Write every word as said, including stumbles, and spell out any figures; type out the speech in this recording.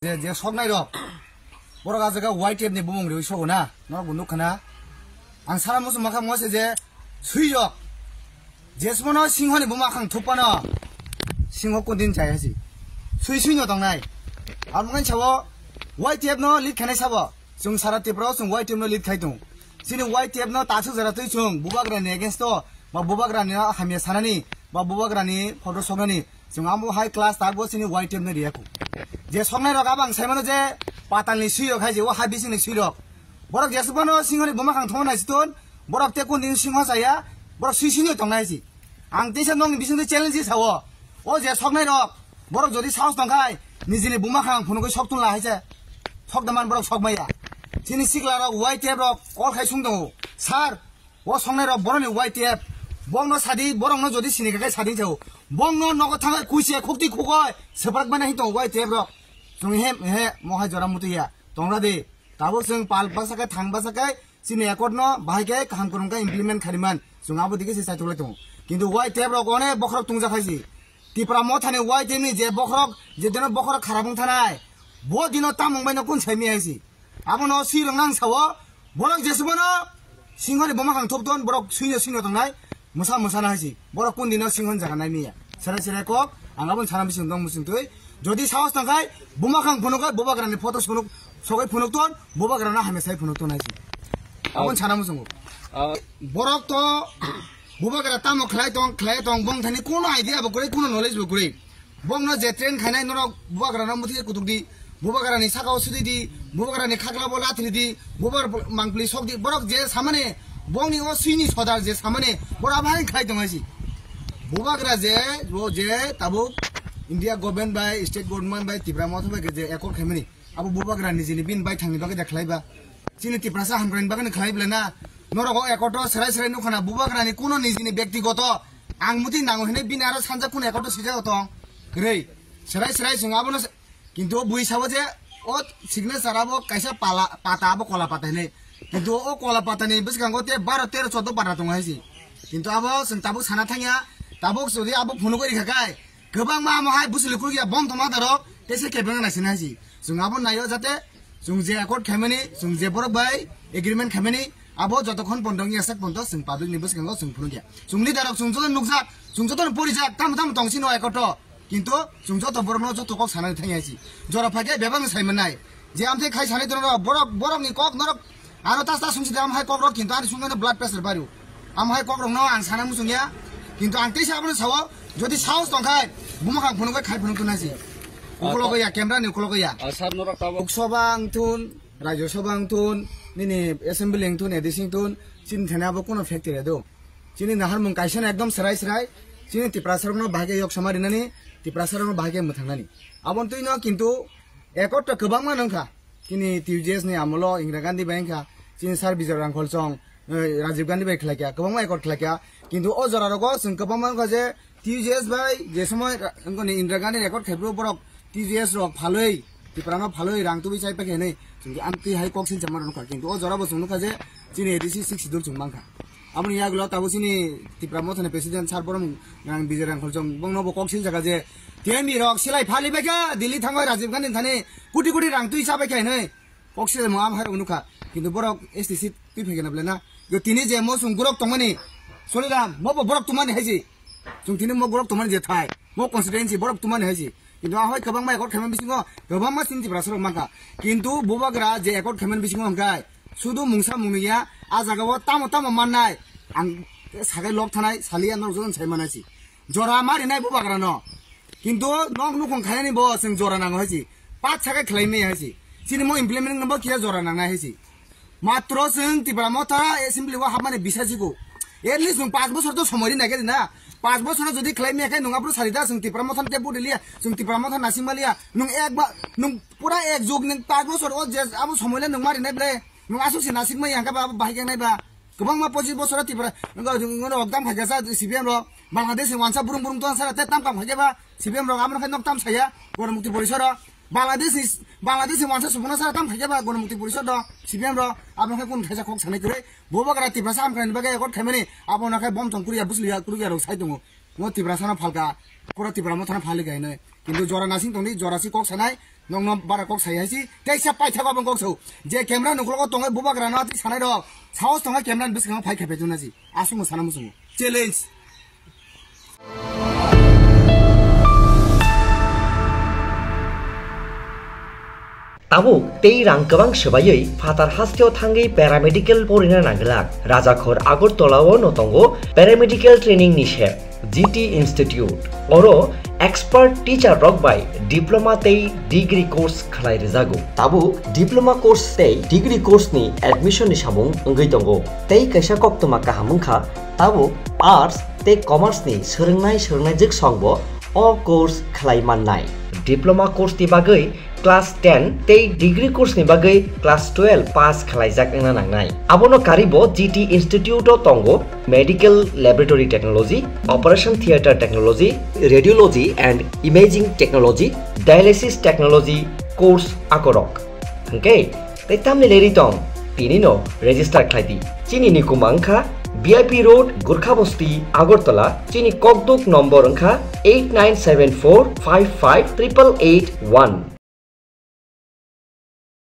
Je, je soknai rok, borok a jaga Y T F ni bumung riwi sogo na, norok bo nukha na. Ang sana musu makha mo se je sui rok, je sumono singho ni buma khang thupano, singho kundin chai hasi. Sui sui no tongnai. Abo ngai chao Y T F no lead khanai sabo. Chwng sara Tripura o chwng Y T F no lead khai tong. Chini Y T F no tasu jara twi chwng bubagra ni against o, ba bubagra ni hamya sanani, ba bubagra ni photo soknani. Chwng amo high class tak bo chini Y T F no riya khu. Je soknai rok abang sai mano je patal ni sui rok hai je o ha bising ni sui rok. Borok jesuk mano singho ni buma khang thongna siton, borok te kun din singho saya, borok sui sui no tongnai si. Ang teisa nokni bisingtwi challenge sao. O je soknai rok, borok jodi sahos tongkhai, nijini buma khang phunugwi sok tunla haise. Sok daman borok sok maya. Chini sikla rok, Y T F rok, call khai sung tongo. Sir, o soknai rok boroni Y T F. Bongno sadi, borokno jodi sini kakai sadi sao. Bongno nogo thangai kuise, khukti khukoi, seprak bana hi tongo Y T F rok. Chwng he, he, mohai jora mutuya. Tongra de. Tabuk chwng pal basa kai, thang basa kai, Chini accord no bahai khe kaham kwrwng khe implement khariman, chwng abo digi se chaitok lai tongo. Kintu Y T F rok one bokhorok tungjak hai si. Tipra Motha ni Y T F ni je bokhorok, je dino bokhorok kharap wng thanai, bo dino tamung bai no kun sai mi hai si. Abo no sui rok nang sao, borok je subo no singho ni buma khang thop ton, borok sui no sui no tongnai, mwsa mwsa na hai si. Borok kun dino singho ni jaga nai mi ya. Serai serai kok, ang abo sana bising dong bising twi. Jodi sahos tang khai, buma khang phunuk khai, bubagra ni photo sunuk, sogai phunuk ton, bubagra no hamya sai phunuk ton hai si. Abon sana musungo. Ah. Borok to bubagra tamo khlai tong, khlai tong, bong thani kuno idea bo kwrwi, kuno knowledge bo kwrwi. Bong no je train khainai norok bubagra no muthi kutuk di, bubagra ni saka o sudi di, bubagra ni khakla bo lathri di, bubar mangpli sok di, borok je samani, bong ni o sui ni sodar je samani, borok abo hai khlai tong hai si. Bubagra je, bo je tabuk India government bai, state government bai, Tipra Motha bai je accord khaimani. Abo bubagra nijini bin bai thangni bagwi da khlai ba. Chini Tiprasa hamkraini bagwi khlai bla na. Norok o accord o serai serai nukha na bubagra ni kuno nijini bektigoto ang muti nango hwnwi bini aro sanja kuno accord o sijak tong. Rei. Serai serai chwng abono se-, kintu o bui sabo je o signature abo kaisa pala, pata abo kola pata hinwi. Kintu o kola pata ni bwskango te baro tero chordo pata tongo hai si. Kintu abo chwng tabuk sana thangya, tabuk jodi abo phunugwi rikha kai, kwbangma amo hai bwswli khulukya bom tongma darok, tei se kebengna naisina hai si. Chwng abo naio jate chwng je accord khaimani, chwng je borok bai agreement khaimani, abo jotokhon pondo wngya sak pondo chwng public ni bwskango chwng phunukya. Chwng leader rok chwng joto nukjak, chwng joto porijak, tamo tamo tong sino accord o. Kintu chwng joto borok no joto kok sanani thangya hai si. Jora phaikhe bebak no sai mannai. Je amthe khai sanai tono borok, borok ni kok norok aro tas tas sungsi dam hai kok rok kintu ani sungno blood pressure bario. Am hai kok rok no ang sana muchung ya. Kintu ang teisa abono sao, jodi saos tong khai, buma khang phunuk khai phunuk tunai si. Ah, ukologo ya, camera ni ukologo ya. Ah, sir, norok tabo. Lok Sabha ang thun, Rajya Sabha ang thun, nini assembly ang thun, A D C ang thun, chini thani abo kuno factory do. Chini naharmung kaisa na ekdom serai serai, chini Tiprasa rok no bahai khe yok sama rinani, Tiprasa rok no bahai khe mwthang nani. Abon twi no kintu accord to kwbangma nang kha. Chini T U J S ni amolo Indira Gandhi bai wngkha, chini Sir Bijoy Rangkhol chong, eh, Rajiv Gandhi bai khlai kha, kwbangma accord khlai kha. Kintu o jora rogo chwng kwbangma wngkha je T U J S bai je somoi ra-, wngkha ni Indira Gandhi record khai phuru borok T U J S rok phalwi, Tipra no phalwi rang tubui chai paikha hinwi chwng amtwi hai kok sinchama rok nukha. Kintu o jora bo chwng nukha je chini A D C six schedule chwng mankha. Aboni yagulo tabuk chini Tipra Motha ni president Sir Borom Rang Bijoy Rangkhol chong bongno bo kok sil jaga je T M E rok silai phali baikha Delhi thangwi Rajiv Gandhi thani koti koti rang twi cha baikha hinwi. Kok sile mo am hai rok nukha. Kintu borok S T C twi phaikhe na bwle na. Yo tini je mo chwng borok tongmani. Soliram, mo bo borok tongmani hai si. Chwng tini mo borok tongmani je thai. Mo constituency borok tongmani hai si. Kintu a hoi kwbangma accord khaima bisingo kwbangma chini Tiprasa rok mankha. Kintu bubagra je accord khaimani bisingo hwnkhe sudu mungsa mungya a jaga o tamo tamo mannai. Ang sakai lok thanai saliya norok jotono sai manai si. Jora ma rinai bubagra no. Kintu nok nukhung khainani bo chwng jora nango hai si. Pat sakai khlai maya hai si. Chini mo implement no bo kiya jora nangnai hai si. Matro chwng Tipra Motha assembly o hapmani bisa jigo. At least nwng panch bosor to somoi ri nai khe na. Panch bosor jodi khlai maya khe nwng aphuru sari da chwng Tipra Motha te vote liya, chwng Tipra Motha nasing maliya. Nwng ek ba, nwng pura ek jug nwng panch bosor o je abo somoi le nwng mari nai ble. Nwng asuk se nasing maya hangka ba bahai khe nai ba. Kwbangma pochis bosor Tripura, ngo, ngo, ngo, okdam khaikha sa C P M rok, Bangladesh ni wansa burung burung tong sara te tam kam khaikha ba C P M rok, amo khe nok tam saya, Ganamukti Porishad rok, Bangladesh ni, Bangladesh ni wansa subung sara tam khaikha ba Ganamukti Porishad rok, C P M rok, amo khe kun khaisa kok sanai kwrwi, bubagra Tiprasa amkha ni bagwi accord khaimani, abo no khe bom tong kuriya, bwsli ya, kuriya rok sai tongo, ngo Tiprasa no phalka, pura Tipra Motha no phali khainai, kintu jora nasing tongdi, jora si kok sanai, Nokno bara kok sai hai si, teisa paithago abang kok sao. Je camera nuklogo tongo bubagra no ati sanai rok. Saos tongo camera ni bwskango phai khe phaijuna si. Aswkno sana muchungo. Challenge. Tabuk tei rang kwbang swbaiwi phatar hasteo thangwi paramedical porina nanglak. Rajakhor Agartala-o no tongo paramedical training ni sep, G T Institute. Oro expert teacher rok bai diploma tei degree course khlai rwjago. Tabuk diploma course tei degree course ni admission ni samung wngwi tongo. Tei kaisa koktwma kaham wngkha, tabuk arts tei commerce ni swrwngnai swrwngnai jwksong bo o course khlai mannai. Diploma course ni bagwi class ten tei degree course ni bagwi class twelve pass khlaijak wngna nangnai. Abono karibo G T Institute o tongo Medical Laboratory Technology, Operation Theatre Technology, Radiology and Imaging Technology, Dialysis Technology course akorok. Hwnkhe tei tamni leri tong, tini no register khlai di. Chini nikuma wngkha B I P Road, Gurkha Bosti, Agartala. Chini kokduk nombor wngkha eight nine seven four five five triple eight one.